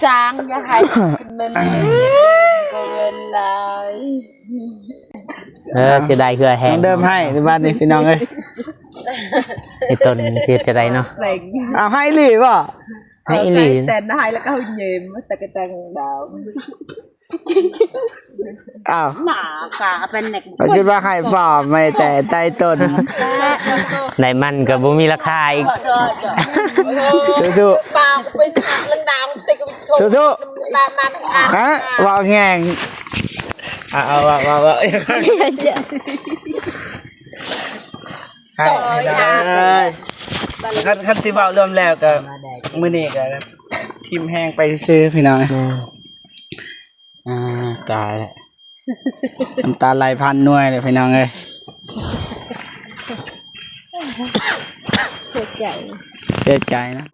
ຈ້າງ ຢ່າໃຫ້ມັນເປັນເງິນຫຼາຍ. ເອີ ເສຍດາຍເຫື່ອແຮງ. ນ້ອງເດີມໃຫ້ບາດນີ້ ພີ່ນ້ອງເອີຍ. ໄອ້ຕົນຊິເຮັດຈັ່ງໃດເນາະ? ເອົາ ໃຫ້ອີ່ຫຼີບໍ່? ໃຫ້ອີ່ຫຼີ. ແຕ່ນໃຫ້ແລ້ວກໍເຫຍີມ ແຕ່ກະແຕງດາວ. ອ້າວ ໜ້າກາເປັນແນກ ຄິດວ່າໃຫ້ປອມ ໃຫ້ແຕ່ໃຕ້ຕົ້ນ ໄດ້ມັນກໍບໍ່ມີລາຄາອີກ. ສູ້ໆ ປາກເປັນດາວ ສູ້ໆ ຕາມນັ້ນ ຮະ ເວົ້າແຮງ. ເອົາ ເອົາ ເວົ້າ ເວົ້າ ເວົ້າ ໃຫ້ ຄັນ ຄັນຊິເວົ້າລວມແລ້ວກໍ ມື້ນີ້ກໍຖິ້ມແຮງໄປຊື່ໆ ພີ່ນ້ອງ. ອ່າ ຕາຍແລ້ວ ນ້ຳຕາໄຫຼຜ່ານໜ່ວຍເລີຍ ພີ່ນ້ອງເອີຍ. ເສຍໃຈ ເສຍໃຈນະ.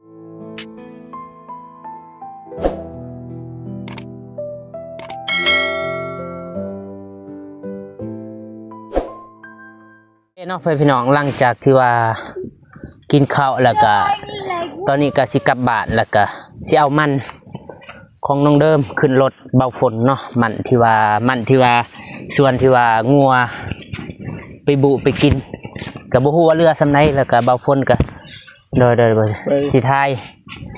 ເນາະ ເພື່ອນພີ່ນ້ອງ ຫຼັງຈາກທີ່ວ່າກິນເຂົ້າແລ້ວກະ ຕອນນີ້ກະຊິກັບບ້ານ ແລ້ວກະຊິເອົາມັນຂອງນ້ອງເດີມຂຶ້ນລົດເບົາຝົນເນາະ. ມັນທີ່ວ່າ ມັນທີ່ວ່າ ສ່ວນທີ່ວ່າງົວໄປບຸໄປກິນ ກະບໍ່ຮູ້ວ່າເຫຼືອສ່ຳໃດ ແລ້ວກະເບົາຝົນກະ ໂດຍ ໂດຍ ໂດຍ ໄປ ຊິຖ່າຍ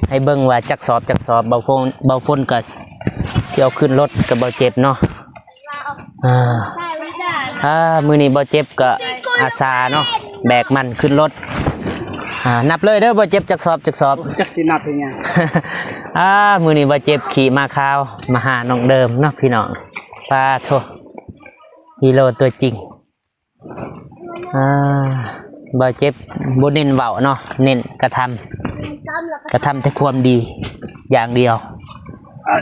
ໃຫ້ເບິ່ງວ່າຈັກສອບ ຈັກສອບ ເບົາຝົນ ເບົາຝົນກໍຊິເອົາຂຶ້ນລົດກັບເບົາເຈັບເນາະ. ອ່າ ອ່າ ມື້ນີ້ເບົາເຈັບກໍອາສາເນາະ ແບກມັນຂຶ້ນລົດ. ອ່າ ນັບເລີຍເດີ ເບົາເຈັບ ຈັກສອບ ຈັກສອບ ຈັກຊິນັບເຮັດຫຍັງ. ອ່າ ມື້ນີ້ເບົາເຈັບຂີ່ມ້າຂາວມາຫານ້ອງເດີມເນາະ ພີ່ນ້ອງ. ປາໂທ ຮີໂຣຕົວຈິງ. ອ່າ ບໍ່ເຈັບ ບໍ່ເນັ້ນເວົ້າເນາະ ເນັ້ນກະທຳ ກະທຳແຕ່ຄວາມດີຢ່າງດຽວ. ອ່າ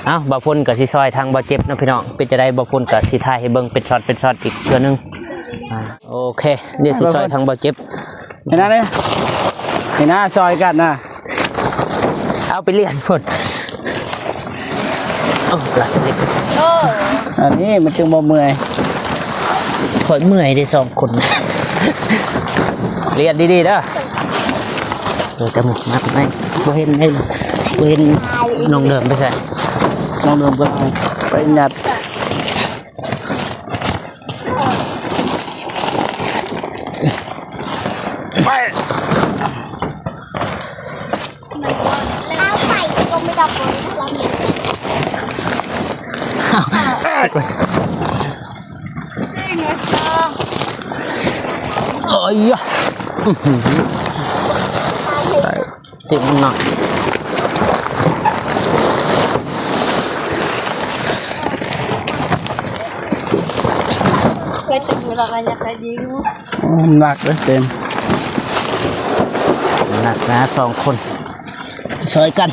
ເອົ້າ ບ່າວພົນກໍຊິຊ່ອຍທາງບ່າວເຈັບເນາະພີ່ນ້ອງ. ເປັນຈັ່ງໃດ ບ່າວພົນກໍຊິຖ່າຍໃຫ້ເບິ່ງເປັນຊັອດເປັນຊັອດອີກເທື່ອໜຶ່ງ. ອ່າ ໂອເຄ ດຽວຊິຊ່ອຍທາງບ່າວເຈັບ. ເຫັນນະເດ້ ເຫັນນະ ຊ່ອຍກັນນະ. ເອົາໄປລຽນພຸ້ນ. ໂອ້ ລາສະເລັກ ເອີ ອັນນີ້ມັນຈຶ່ງບໍ່ເມື່ອຍ. ຂ້ອຍເມື່ອຍເດ້ສອງຄົນ. ລຽນດີໆເດີ. ເອີ ຈະໝູກມາໄປ ບໍ່ເຫັນໄດ້ ບໍ່ເຫັນນ້ອງເດີມໄປໃສ. ນ້ອງເດີມກໍໄປຍັດ. ໄປ ໂອ້ຍ ອື ເຈັບໜັກ. ໄປເຕັມເວລາ ຢາກໄປດີ. ໂອ້ ໜັກເດ້ ເຕັມ ໜັກນະ ສອງຄົນຊ່ອຍກັນ.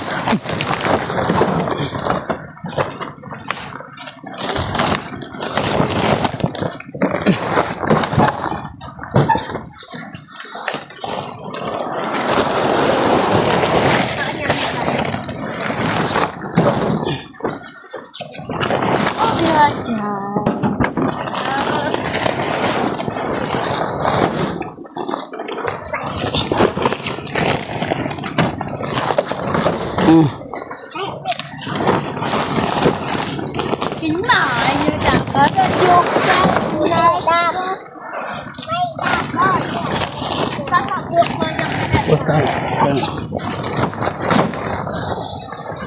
ອືມ ກິນໝາຢູ່ຈັກກໍຈະຍົກໃສ່ໄດ້.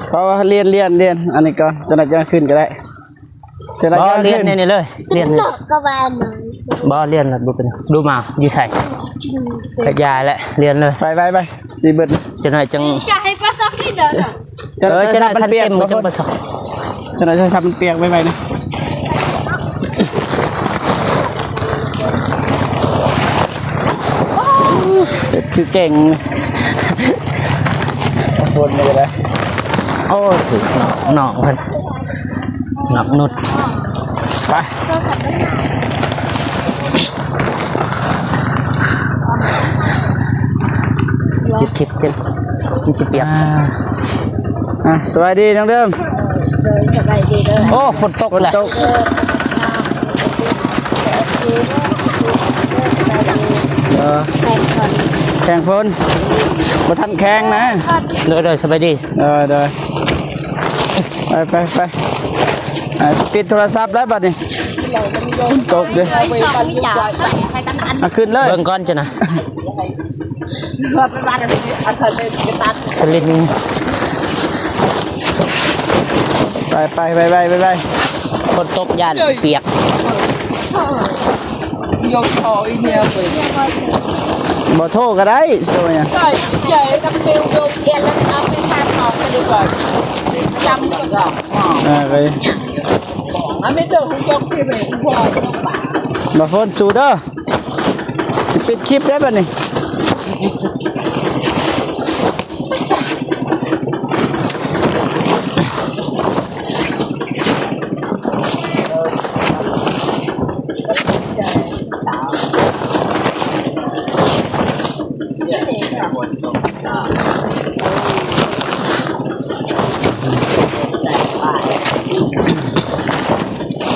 ເພາະວ່າລຽນ ລຽນ ລຽນ ອັນນີ້ກ່ອນ ຈັ່ງໃດຈັ່ງຂຶ້ນກໍໄດ້. ບໍ່ ລຽນແນວນີ້ເລີຍ ລຽນນີ້ ບໍ່ ລຽນແລ້ວບໍ່ເປັນຫຍັງ. ດູມາຢູ່ໃສ? ກະຢ່າແຫຼະ ລຽນເລີຍ. ໄປ ໄປ ໄປ ຊິເບິດ ຈັກໜ້ອຍຈັ່ງ ຈະໃຫ້ປາຊອກນີ້ເດີ. ເອີ ຈັກໜ້ອຍຄັນເຕັມກໍຈັ່ງປາຊອກ. ຈັກໜ້ອຍໂທລະສັບມັນປຽກໄວໆນີ້. ເຮັດຄືເກັ່ງ ຄົນນີ້ກໍໄດ້. ໂອ້ ຖືກນ້ອງເພິ່ນ ນ້ອງນຸດ. ໄປ ປິດຄລິບເຈັບ ມັນຊິປຽກ. ອ່າ ອ່າ ສະບາຍດີນ້ອງເດີມ. ໂດຍ ສະບາຍດີເດີ. ໂອ້ ຝົນຕົກແລ້ວ ຝົນຕົກ. ເອີ ແຂ່ງຝົນ ແຂ່ງຝົນ ບໍ່ທັນແຂ່ງນະ. ໂດຍ ໂດຍ ສະບາຍດີ. ເອີ ໂດຍ. ໄປ ໄປ ໄປ ອ່າ ປິດໂທລະສັບແລ້ວບັດນີ້ ຝົນຕົກເດ້. ອ່ະ ຂຶ້ນເລີຍ ເບິ່ງກ່ອນຈ້ະນະ ສະລິງ ໄປ ໄປ ໄປ ໄປ ໄປ ຝົນຕົກຢ້ານປຽກ. ບໍ່ໂທກະໄດ້ ໂທຫຍັງ? ເອີ ບໍ່ຝົນ ສູ້ເດີ ຊິປິດຄລິບເດ້ບັດນີ້.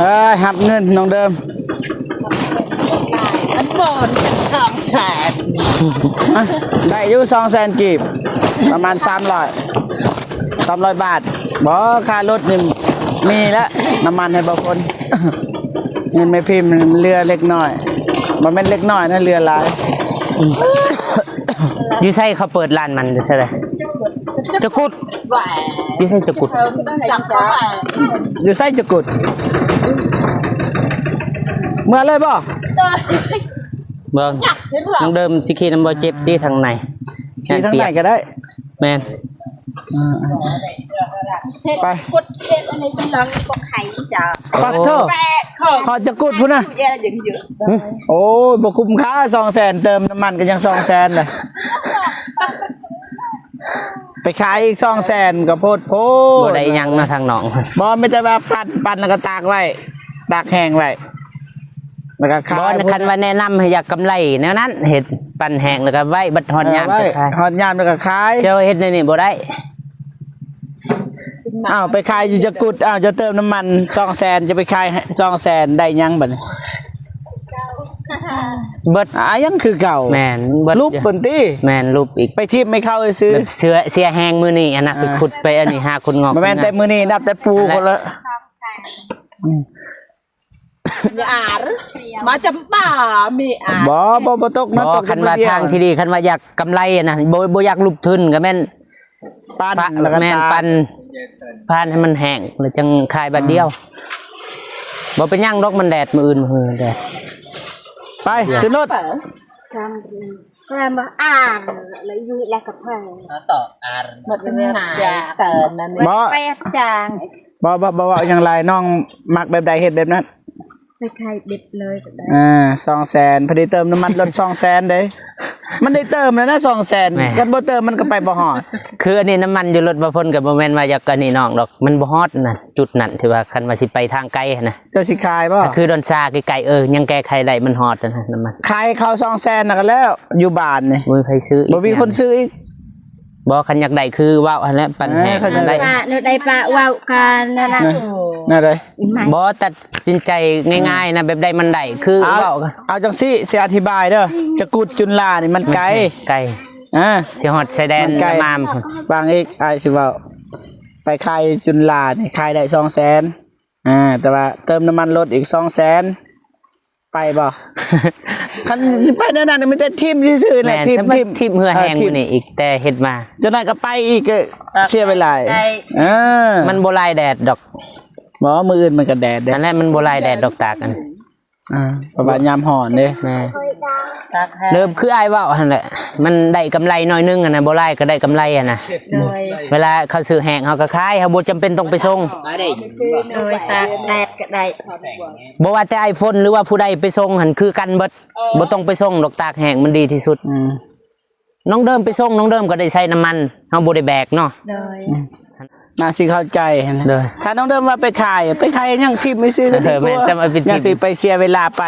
ເອີຍ ຮັບເງິນນ້ອງເດີມ. ມັນບໍ່ເຖິງສອງແສນ ໄດ້ຢູ່ສອງແສນກີບ ປະມານສາມຮ້ອຍ ສາມຮ້ອຍບາດ. ບໍ່ ຄ່າລົດນີ້ມີແລ້ວ ນ້ຳມັນໃຫ້ບໍ່ຄົນ ເງິນແມ່ພິມເຫຼືອເລັກນ້ອຍ ບໍ່ແມ່ນເລັກນ້ອຍນະ ເຫຼືອຫຼາຍ. ຢູ່ໃສເຂົາເປີດຮ້ານມັນ ຢູ່ໃສລະ ຈະກຸດ ຢູ່ໃສຈະກຸດ ຢູ່ໃສຈະກຸດ ເມືອເລີຍບໍ່? ເບິ່ງ ນ້ອງເດີມຊິຂີ່ນຳບໍ່ເຈັບຕິທາງໃນ ຂີ່ທາງໃນກະໄດ້ ແມ່ນ ອ່າ ໄປ ກົດເຂດອັນນີ້ເປັນຫຼັງບໍ່ໄຂຈ້າ ປັດໂທ ຮອດຈະກຸດພຸ້ນນະ. ໂອ້ຍ ບໍ່ຄຸ້ມຄ່າ ສອງແສນ ເຕີມນ້ຳມັນກະຍັງສອງແສນລະ ໄປຂາຍອີກສອງແສນກະໂພດໂພ ບໍ່ໄດ້ຫຍັງນະທາງນ້ອງ. ບໍ່ ມີແຕ່ວ່າປັ່ນ ປັ່ນແລ້ວກະຕາກໄວ້ ຕາກແຫ້ງໄວ້ ແລ້ວກະຂາຍ. ບໍ່ ຄັນວ່າແນະນຳໃຫ້ຢາກກຳໄລແນວນັ້ນ ເຮັດປັ່ນແຫ້ງແລ້ວກະໄວ້ ບັດຮອດຍາມຈະຂາຍ ຮອດຍາມແລ້ວກະຂາຍ. ເຈົ້າເຮັດແນວນີ້ບໍ່ໄດ້. ອ້າວ ໄປຂາຍຢູ່ຈະກຸດ ອ້າວ ເຈົ້າເຕີມນ້ຳມັນສອງແສນ ຈະໄປຂາຍສອງແສນ ໄດ້ຫຍັງບັດນີ້? ເບິດ ອ່າ ຍັງຄືເກົ່າ. ແມ່ນ ເບິດ ຫຼຸບພຸ້ນຕິ. ແມ່ນ ຫຼຸບອີກ ໄປຖິ້ມໃຫ້ເຂົາຊື່ ແບບເສຍ ເສຍແຮງມື້ນີ້ຫັ້ນນະ ອ່າ ໄປຂຸດໄປອັນນີ້ ຫາຂຸດງອກ ບໍ່ແມ່ນແຕ່ມື້ນີ້ ນັບແຕ່ປູ່ພຸ້ນລະ. ອາ ມາຈຳປາ ມີອາ ບໍ່ ບໍ່ ບໍ່ຕົກນະ. ບໍ່ ຄັນວ່າທາງທີ່ດີ ຄັນວ່າຢາກກຳໄລຫັ້ນນະ ບໍ່ ບໍ່ຢາກລົງທຶນກະແມ່ນ ປັ່ນ ແລ້ວກະ ແມ່ນ ຕາກ ປັ່ນ ປັ່ນໃຫ້ມັນແຫ້ງ ແລ້ວຈັ່ງຂາຍບາດດຽວ. ບໍ່ເປັນຫຍັງດອກ ມັນແດດ ມື້ອື່ນ ມື້ແດດ. ໄປ ຂຶ້ນລົດ ຈຳ ກະມາອານ ແລ້ວຢູ່ແລ້ວກະເພິ່ນ ມາຕໍ່ອານ ມາເປັນງານ ເຕີມນັ້ນ ບໍ່ ແປດຈາງ. ບໍ່ ບໍ່ ບໍ່ເວົ້າຫຍັງຫຼາຍ ນ້ອງມັກແບບໃດເຮັດແບບນັ້ນ. ໄປຂາຍເບັດເລີຍກະໄດ້ ອ່າ ສອງແສນ ພໍດີເຕີມນ້ຳມັນລົດສອງແສນເດ້. ມັນໄດ້ເຕີມແລ້ວນະ ສອງແສນ ແມ່ນ ຄັນບໍ່ເຕີມມັນກະໄປບໍ່ຮອດ. ຄືອັນນີ້ນ້ຳມັນຢູ່ລົດບ່າວພົນກະບໍ່ແມ່ນວ່າຢາກອັນນີ້ນ້ອງດອກ ມັນບໍ່ຮອດນັ້ນ ຈຸດນັ້ນທີ່ວ່າຄັນວ່າຊິໄປທາງໄກຫັ້ນນະ. ເຈົ້າຊິຂາຍບໍ່? ຄືດອນຊາໃກ້ໆ ເອີ ຍັງແກ້ໄຂໄດ້ ມັນຮອດຫັ້ນນະ ນ້ຳມັນ. ຂາຍເຂົາສອງແສນນະກະແລ້ວ ຢູ່ບ້ານນີ້ ບໍ່ມີໃຜຊື້ອີກ ບໍ່ມີຄົນຊື້ອີກ. ບໍ່ ຄັນຢາກໄດ້ຄືເວົ້າຫັ້ນແຫຼະ ປັ່ນແຫ້ງ ເອີ ຄັນຢາກໄດ້ ປະ ແນວໃດ ປະ ເວົ້າກັນຫັ້ນນະ ແນວໃດ. ບໍ່ ຕັດສິນໃຈງ່າຍໆນະ ແບບໃດມັນໄດ້ ຄືເວົ້າ ເອົາຈັ່ງຊີ້ ຊິອະທິບາຍເດີ ຈະກຸດຈຸນລານີ້ມັນໄກ ໄກ ອ່າ ຊິຮອດຊາຍແດນລະມາມພຸ້ນ. ຟັງອີກ ອ້າຍຊິເວົ້າ ໄປຂາຍຈຸນລານີ້ຂາຍໄດ້ສອງແສນ ອ່າ ແຕ່ວ່າເຕີມນ້ຳມັນລົດອີກສອງແສນ ໄປບໍ່? ຄັນຊິໄປແນວນັ້ນ ມີແຕ່ຖິ້ມຊື່ໆແຫຼະ. ແມ່ນ ຖິ້ມ ຖິ້ມ ຖິ້ມເຫື່ອແຮງມື້ນີ້ອີກ ແຕ່ເຮັດມາ ຈັກໜ້ອຍກະໄປອີກ ກະເສຍເວລາ. ເອີ ມັນບໍ່ລາຍແດດດອກ. ບໍ່ ມື້ອື່ນມັນກະແດດເດ້ ຫັ້ນແຫຼະ ມັນບໍ່ລາຍແດດດອກ ຕາກອັນ ອ່າ ເພາະວ່າຍາມຮ້ອນເດ້. ແມ່ນ ຕາກແຫ້ງ ເລີ່ມຄືອ້າຍເວົ້າຫັ້ນແຫຼະ ມັນໄດ້ກຳໄລໜ້ອຍໜຶ່ງຫັ້ນນະ ບໍ່ຫຼາຍກະໄດ້ກຳໄລຫັ້ນນະ. ໂດຍ ເວລາເຂົາຊື້ແຫ້ງເຮົາກະຂາຍ ເຮົາບໍ່ຈຳເປັນຕ້ອງໄປສົ່ງ. ໂດຍ ຕາກແດດກະໄດ້ ບໍ່ວ່າແຕ່ອ້າຍຝົນ ຫຼືວ່າຜູ້ໃດໄປສົ່ງຫັ້ນຄືກັນເບິດ ບໍ່ຕ້ອງໄປສົ່ງດອກ ຕາກແຫ້ງມັນດີທີ່ສຸດ. ອືມ ນ້ອງເດີມໄປສົ່ງ ນ້ອງເດີມກະໄດ້ໃຊ້ນ້ຳມັນ ເຮົາບໍ່ໄດ້ແບກເນາະ. ໂດຍ ອືມ ໜ້າຊິເຂົ້າໃຈຫັ້ນນະ. ໂດຍ ຖ້ານ້ອງເດີມວ່າໄປຂາຍ ໄປຂາຍຫຍັງ ຖິ້ມຊື່ໆກະດີກວ່າ. ແມ່ນ ຈັ່ງຊິໄປເສຍເວລາໄປ.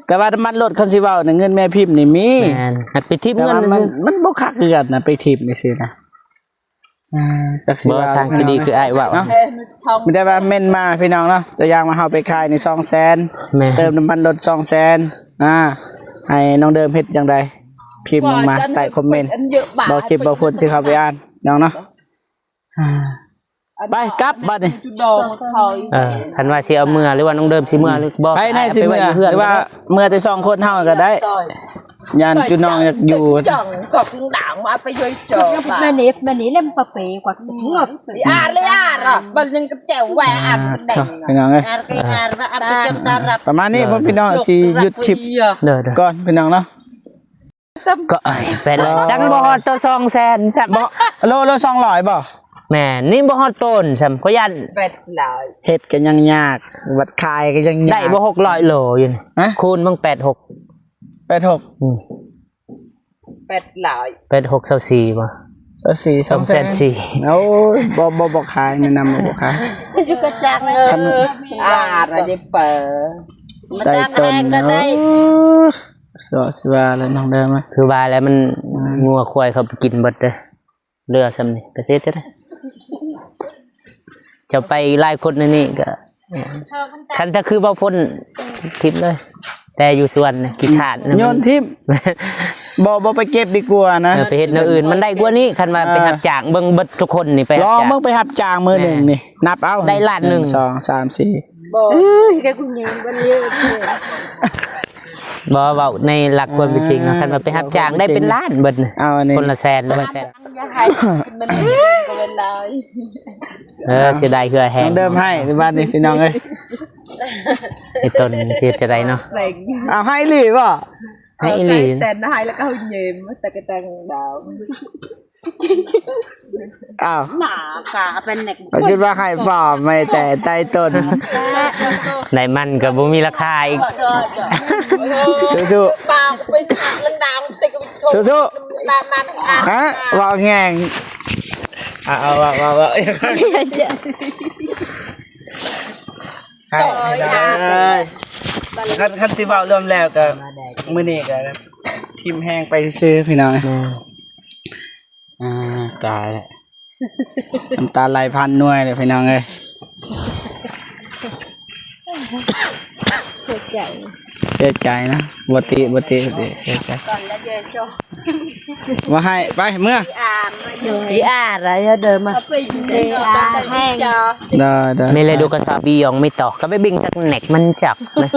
ແຕ່ວ່ານ້ຳມັນລົດ ຄັນຊິເວົ້ານະ ເງິນແມ່ພິມນີ້ມີ. ແມ່ນ ຫາກໄປຖິ້ມເງິນຊື່ ມັນບໍ່ຄັກຄືກັນນະ ໄປຖິ້ມຊື່ນະ. ອ່າ ຈັກຊິວ່າ ທາງທີ່ດີຄືອ້າຍເວົ້າເນາະ ມີແຕ່ວ່າເມັນມາພີ່ນ້ອງເນາະ. ຕົວຢ່າງວ່າເຮົາໄປຂາຍນີ້ສອງແສນ ແມ່ນ ເຕີມນ້ຳມັນລົດສອງແສນ ອ່າ ໃຫ້ນ້ອງເດີມເຮັດຈັ່ງໃດ ພິມລົງມາໃຕ້ຄອມເມັນ ບ່າວເຈັບບ່າວຝົນຊິເຂົ້າໄປອ່ານນ້ອງເນາະ. ອ່າ ໄປກັບບັດນີ້ ຈຸດດອງເຂົາ ເອີ ຄັນວ່າຊິເອົາເມືອ ຫຼືວ່ານ້ອງເດີມຊິເມືອ ຫຼືບໍ່ ໃຜແນ່ຊິເມືອ ໄປໄວ້ຢູ່ເຮືອນ ຫຼືວ່າເມືອແຕ່ສອງຄົນເຮົາກໍໄດ້ ຢ້ານຈຸນ້ອງຢາກຢູ່ ຈັ່ງກໍເພິ່ງດາງມາໄປຢູ່ຈອບ ມານີ້ ມານີ້ແລ້ວມັນປະເປກວ່າ ອາເລອາຣະ ມັນຍັງກະແຈວແວອາ ພີ່ນ້ອງເອີຍ ອາເລອາຣະ ອາໄປຈົນດາລັບ ປະມານນີ້ ພໍ່ພີ່ນ້ອງ ຊິຢຸດຄລິບ ເດີໆ ກ່ອນ ພີ່ນ້ອງເນາະ. ກໍ ເອີຍ ແປດຮ້ອຍ ຈັ່ງບໍ່ຮອດໂຕສອງແສນຊ້ຳ ບໍ່ ໂລ ໂລສອງຮ້ອຍບໍ່? ແມ່ນ ນີ້ບໍ່ຮອດໂຕນຊ້ຳ ຂ້ອຍຢ້ານ ແປດຮ້ອຍ ເຮັດກໍຍັງຍາກ ບັດຂາຍກໍຍັງຍາກ ໄດ້ບໍ່ຫົກຮ້ອຍໂລຢູ່ນີ້ ຮະ? ຄູນເບິ່ງ ແປດຫົກ ແປດຫົກ ອືມ ແປດຮ້ອຍ ແປດຫົກ ຊາວສີ່ບໍ່? ຊາວສີ່ ສອງແສນສີ່ ສອງແສນສີ່ ໂອ້ຍ ບໍ່ ບໍ່ ບໍ່ຂາຍ ແນະນຳວ່າບໍ່ຂາຍ ຄືກະຈັກເລີຍ ອາລະເດເປີ ໄດ້ໂຕນ ມາຕັ້ງແຮງກໍໄດ້ ໂອ້ຍ ຊິວ່າແລ້ວນ້ອງເດີມ ຄືວ່າແລ້ວມັນ ອ່າ ງົວຄວາຍເຂົາໄປກິນເບິດເດ້ ເຫຼືອສ່ຳນີ້ກະເສດຈະໄດ້ ເຈົ້າໄປຫຼາຍຄົນໃນນີ້ກະ ຄັນຖ້າຄືເວົ້າພົ້ນ ຖິ້ມເລີຍ ແຕ່ຢູ່ສວນນະຂີ້ຄ້ານນະ ໂຍນຖິ້ມ ບໍ່ ບໍ່ໄປເກັບດີກວ່ານະ ເອີ ໄປເຮັດແນວອື່ນ ມັນໄດ້ກວ່ານີ້ ຄັນວ່າໄປ ອ່າ ຮັບຈ້າງເບິ່ງເບິດທຸກຄົນນີ້ ໄປຮັບຈ້າງ ລອງເບິ່ງ ໄປຮັບຈ້າງມື້ໜຶ່ງນີ້ ນັບເອົາ ໄດ້ລ້ານໜຶ່ງ ໜຶ່ງ ສອງ ສາມ ສີ່ ບໍ່ ເອີຍ ແກກູຍິງບັນນີ້ ບໍ່ ເວົ້າໃນຫຼັກຄວາມເປັນຈິງເນາະ ເອີ ຄັນວ່າໄປຮັບຈ້າງໄດ້ເປັນລ້ານເບິດ ເອົາອັນນີ້ ຄົນລະແສນ ຄົນລະແສນ ຢ່າໃຫ້ມັນເປັນກໍເປັນຫຼາຍ ເອີ ເສຍດາຍເຫື່ອແຮງ ນ້ອງເດີມໃຫ້ບາດນີ້ ພີ່ນ້ອງເອີຍ ໄອ້ຕົນຊິເຮັດຈັ່ງໃດເນາະ ເອົາໃຫ້ອີ່ຫຼີບໍ່? ໃຫ້ອີ່ຫຼີ ແຕ່ໃຫ້ແລ້ວກໍເຫຍື້ອຍແຕ່ກະແຕ່ງດາວ ອ້າວ ໜ້າກາເປັນເດັກ ຂ້ອຍຄິດວ່າໃຫ້ປອມ ໃຫ້ແຕ່ໃຕ້ຕົ້ນ ໄດ້ມັນກໍບໍ່ມີລາຄາອີກ ສູ້ໆ ປາກເປັນດາວ ເຕະ ສູ້ໆ ຕາມມັນ ຮະ ເວົ້າແຮງ ເອົາ ເອົາ ເວົ້າ ເວົ້າ ເວົ້າ ໃຫ້ ໃຫ້ໄດ້ ຄັນ ຄັນຊິເວົ້າລວມແລ້ວກໍ ມື້ນີ້ກໍຖິ້ມແຮງໄປຊື່ໆ ພີ່ນ້ອງ ແມ່ນ ອ່າ ຕາຍແລ້ວ ນ້ຳຕາໄຫຼພັນໜ່ວຍເລີຍ ພີ່ນ້ອງເອີຍ ເສຍໃຈ ເສຍໃຈນະ ບໍ່ຕິ ບໍ່ຕິ ບໍ່ຕິ ເສຍໃຈ ວ່າໃຫ້ ໄປ ເມືອ ອີອາ ເດີມາ ແຮງ ໄດ້ ໄດ້ ເມເລດູກາຊາບີຢອງ ໄມ່ຕອກ ກໍໄປເບັງຕັກແນັກມັນຈັກນະ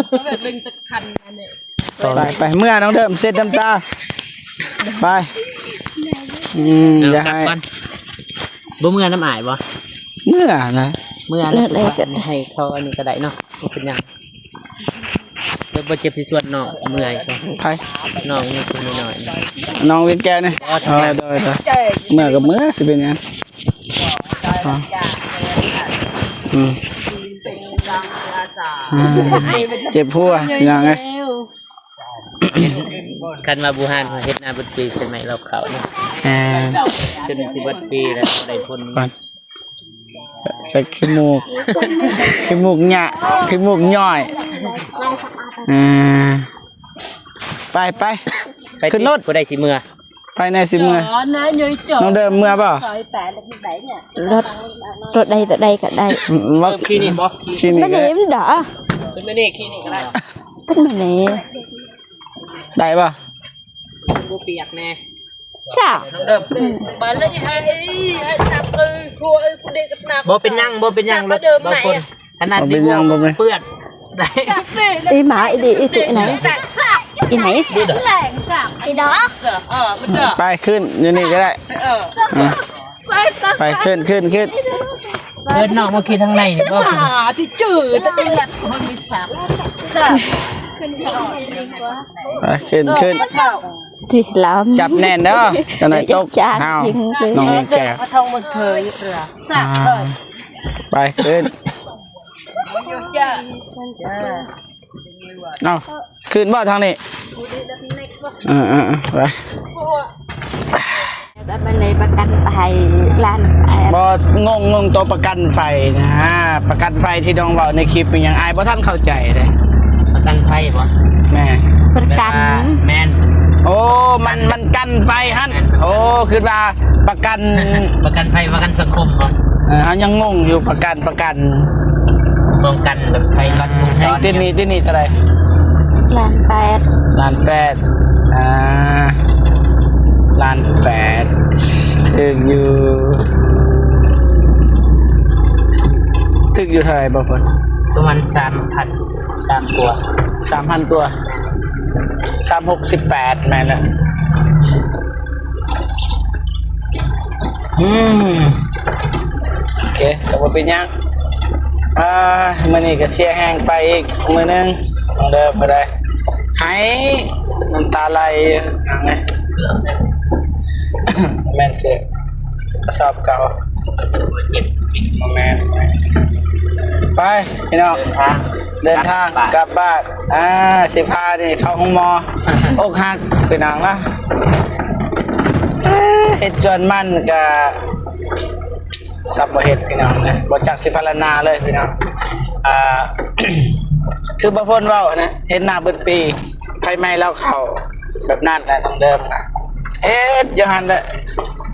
ໄປ ໄປ ເມືອ ນ້ອງເດີມ ເຊັດນ້ຳຕາ ໄປ ອືມ ເອົາ ຢ່າໃຫ້ ກັບກ່ອນ ບໍ່ເມືອນຳອ້າຍບໍ່? ເມືອນະ ເມືອນະ ເອີ ໃຫ້ເທົ່າອັນນີ້ກໍໄດ້ເນາະ ບໍ່ເປັນຫຍັງ ບໍ່ເຈັບທີ່ສ່ວນນ້ອງ ເມື່ອຍ ໃຜ? ນ້ອງນີ້ຜູ້ນ້ອຍໆ ນ້ອງວິນແກ້ວນີ້ ອໍ ໂດຍ ໂດຍ ເມືອກໍເມືອ ຊິເປັນຫຍັງ ອືມ ເຈັບຫົວ ຫຍັງເອີຍ ຄັນວ່າບູຮານເຮັດນາເບິດປີ ເປັນໄມ້ລອບເຂົ້ານີ້ ອ່າ ຈົນຊິເບິດປີແລ້ວ ບໍ່ໄດ້ຜົນ ໃສ່ຂີ້ມູກ ຂີ້ມູກຫຍະ ຂີ້ມູກຍ້ອຍ ອ່າ ໄປ ໄປ ໄປ ຂຶ້ນລົດ ຜູ້ໃດຊິເມືອ ໄປແນ່ຊິເມືອ ນ້ອງເດີມເມືອບໍ່? ລົດ ລົດໃດໂຕໃດກໍໄດ້ ອືມ ເອົາຂີ່ນີ້ບໍ່? ຂີ່ນີ້ກໍໄດ້ ໄປນີ້ມັນດາ ໄປນີ້ຂີ່ນີ້ກໍໄດ້ ໄປນີ້ ໄດ້ບໍ່? ບໍ່ປຽກແນ່ ຊະ ນ້ອງເດີມ ບາດແລ້ວໃຫ້ ໃຫ້ສັກ ເອີ ຄົວ ເອີ ກູເດກະໜັກ ບໍ່ເປັນຫຍັງ ບໍ່ເປັນຫຍັງ ລົດເບົາຄົນ ຂະໜາດນີ້ບໍ່ເປັນຫຍັງ ບໍ່ເປື້ອນ ອີໝາອີດີ ອີຕຸອີໄນ ອີໄນ ແຫຼງສັກ ອີດອກ ເອີ ມັນດອກ ໄປຂຶ້ນ ຢູ່ນີ້ກໍໄດ້ ເອີ ອືມ ໄປຂຶ້ນ ຂຶ້ນ ຂຶ້ນ ເອີ້ນນ້ອງມາຂີ່ທາງໃນນີ້ບໍ່? ຫາທີ່ຈື່ຕະເອດ ມັນມີສັກ ໄປ ຂຶ້ນ ຂຶ້ນ ຂຶ້ນ ຈິລຳ ຈັບແໜ້ນເດີ ຈັກໜ່ອຍຕົກ ເອົາ ນ້ອງແກ້ວ ອ່າ ໄປ ຂຶ້ນ ເອົາ ຂຶ້ນບໍ່ທາງນີ້? ເອີໆໆ ໄປ ແບບມັນໄດ້ປະກັນໄພລ້ານແປດ ບໍ່ ງົງ ງົງໂຕປະກັນໄຟນະ ປະກັນໄຟທີ່ນ້ອງເວົ້າໃນຄລິບ ມັນຫຍັງ ອ້າຍບໍ່ທັນເຂົ້າໃຈເດ້ ປະກັນໄຟບໍ່? ແມ່ນ ປະກັນ ແມ່ນ ໂອ້ ມັນ ມັນກັນໄຟຫັ້ນ ແມ່ນ ໂອ້ ຄິດວ່າປະກັນ ປະກັນໄພ ປະກັນສັງຄົມບໍ່? ເອີ ເຮົາຍັງງົງຢູ່ ປະກັນ ປະກັນ ປ້ອງກັນໄພລັດວົງຈອນ ຕິດໜີ້ ຕິດໜີ້ເທົ່າໃດ? ລ້ານແປດ ລ້ານແປດ ອ່າ ລ້ານແປດ ຖືກຢູ່ ຖືກຢູ່ເທົ່າໃດບໍ່ເພິ່ນ? ປະມານສາມພັນ ສາມກວ່າ ສາມພັນກວ່າ ສາມຫົກສິບແປດ ແມ່ນແລ້ວ. ອືມ ໂອເຄ ກໍບໍ່ເປັນຫຍັງ. ອ່າ ມື້ນີ້ກໍເສຍແຮງໄປອີກມື້ໜຶ່ງ ຕ້ອງເດີນບໍ່ໄດ້ ໄຫ້ນ້ຳຕາໄຫຼຢູ່ ຫຍັງນີ້ ເສື້ອແມ່ນ ແມ່ນເສື້ອ ກະສອບເກົ່າ ກະສອບເຈັບ ບໍ່ແມ່ນ ໄປ ພີ່ນ້ອງ ເດີນທາງ ເດີນທາງກັບບ້ານ ອ່າ ຊິພານີ້ເຂົ້າໂຮງໝໍ ອົກຫັກ ພີ່ນ້ອງເນາະ. ເຮັດສວນມັນກະ ສັບບໍ່ເຮັດ ພີ່ນ້ອງເອີຍ ບໍ່ຈັກຊິພັນລະນາເລີຍ ພີ່ນ້ອງ. ອ່າ ຄືບໍ່ພົນເວົ້ານະ ເຮັດນາເບິດປີ ໄຟໄໝ້ລາວເຂົ້າ ແບບນັ້ນແຫຼະ ນ້ອງເດີມນະ ເຮັດຢູ່ຫັ້ນແຫຼະ.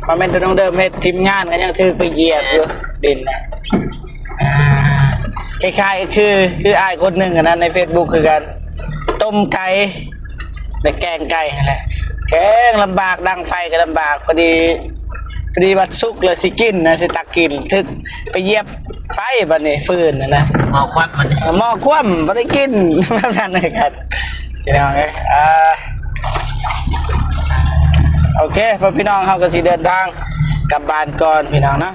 ບໍ່ແມ່ນແຕ່ນ້ອງເດີມເຮັດ ທີມງານກໍຍັງຖືກໄປຢຽບຢູ່ດິນນະ. ອ່າ ຄ້າຍໆ ຄື ຄືອ້າຍຄົນໜຶ່ງຫັ້ນນະ ໃນເຟສບຸກຄືກັນ ຕົ້ມໄກ່ ແລະ ແກງໄກ່ຫັ້ນແຫຼະ ແກງລຳບາກ ດັງໄຟກໍລຳບາກ. ພໍດີ ພໍດີວ່າສຸກແລ້ວຊິກິນນະ ຊິຕັກກິນ ຖືກໄປຢຽບໄຟ ບັດນີ້ຟືນຫັ້ນນະ ໝໍ້ຄວ່ຳມັນ ໝໍ້ຄວ່ຳ ບໍ່ໄດ້ກິນ ແບບນັ້ນຄືກັນ ພີ່ນ້ອງເອີຍ. ອ່າ ໂອເຄ ພໍ່ແມ່ພີ່ນ້ອງ ເຮົາກໍຊິເດີນທາງກັບບ້ານກ່ອນ ພີ່ນ້ອງເນາະ.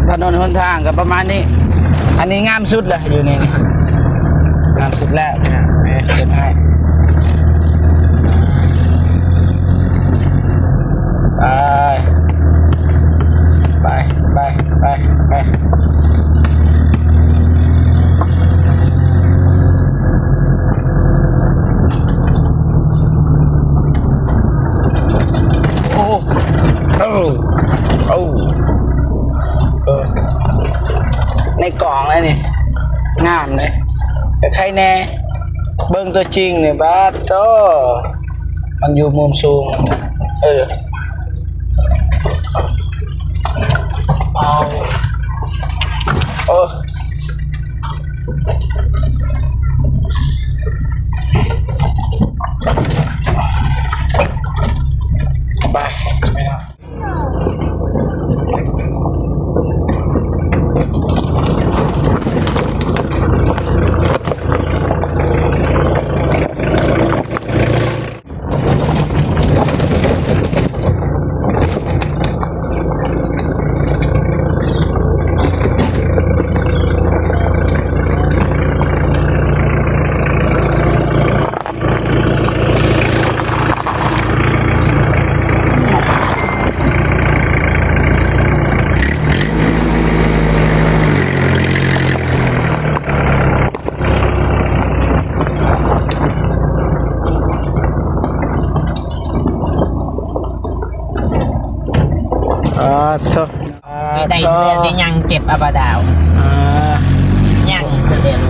ຖະໜົນຫົນທາງກໍປະມານນີ້ ອັນນີ້ງາມສຸດລະ ຢູ່ນີ້ນີ້ ງາມສຸດແລ້ວ ເຮັດໃຫ້ ໄປ ໄປ ໄປ ໄປ ໄປ. ໂອ້ ໂອ້ ໂອ້ ເອີ ໃນກ້ອງແລ້ວນີ້ ງາມເດ້ ແຕ່ໃຄແນ່ ເບິ່ງຕົວຈິງນີ້ ບາດໂທ້ ມັນຢູ່ມຸມສູງ ເອີ ໂອ້ ໄປ ໄປເນາະ. ອາ ໂທ້ ໄດ້ ອ່າ ໄດ້ ໄດ້ຍ່າງເຈັບອາບາດາວ ອ່າ ຍ່າງສະເດນ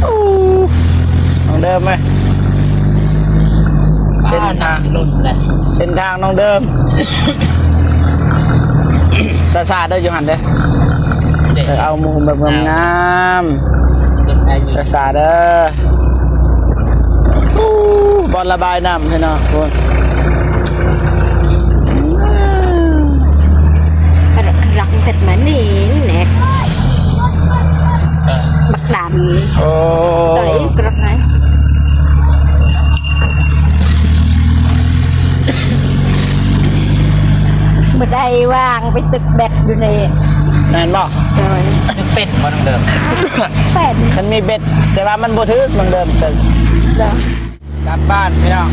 ໂອ້ ນ້ອງເດີມເອີຍ ເສັ້ນທາງ ເສັ້ນທາງນ້ອງເດີມ ຊ້າໆ ເດີ ຢູ່ຫັ້ນເດີ ເອີ ເອົາມຸມແບບງາມໆ ຊ້າໆ ເດີ. ໂອ້ ບ່ອນລະບາຍນ້ຳພີ່ນ້ອງ ໂອ້ຍ ລັກເສັດມານີ້ແຫຼະ ບັກດຳນີ້ ໂອ້ ໂຕອີກລັກໄງ ບໍ່ໄດ້ວາງໄປຕຶກແບັດຢູ່ນີ້ ແມ່ນບໍ່? ໂດຍ ຕຶກເປັນບໍ່ນ້ອງເດີມ? ເປັນ ຄັນມີເບັດ ແຕ່ວ່າມັນບໍ່ຖືກນ້ອງເດີມຕຶກ ໂດຍ. ກັບບ້ານພີ່ນ້ອງ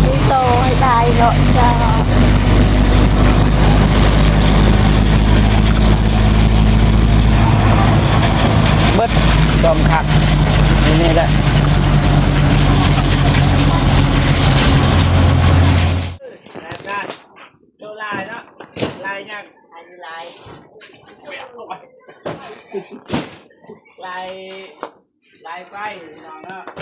ມີໂຕໃຫ້ໄດ້ເນາະ ເຈົ້າ ເບິດຄວາມຄັກຢູ່ນີ້ແຫຼະ ໂຕຫຼາຍເນາະ ຫຼາຍຫຍັງ ຫຼາຍ ຫຼາຍ ຫຼາຍໄຟພີ່ນ້ອງເນາະ.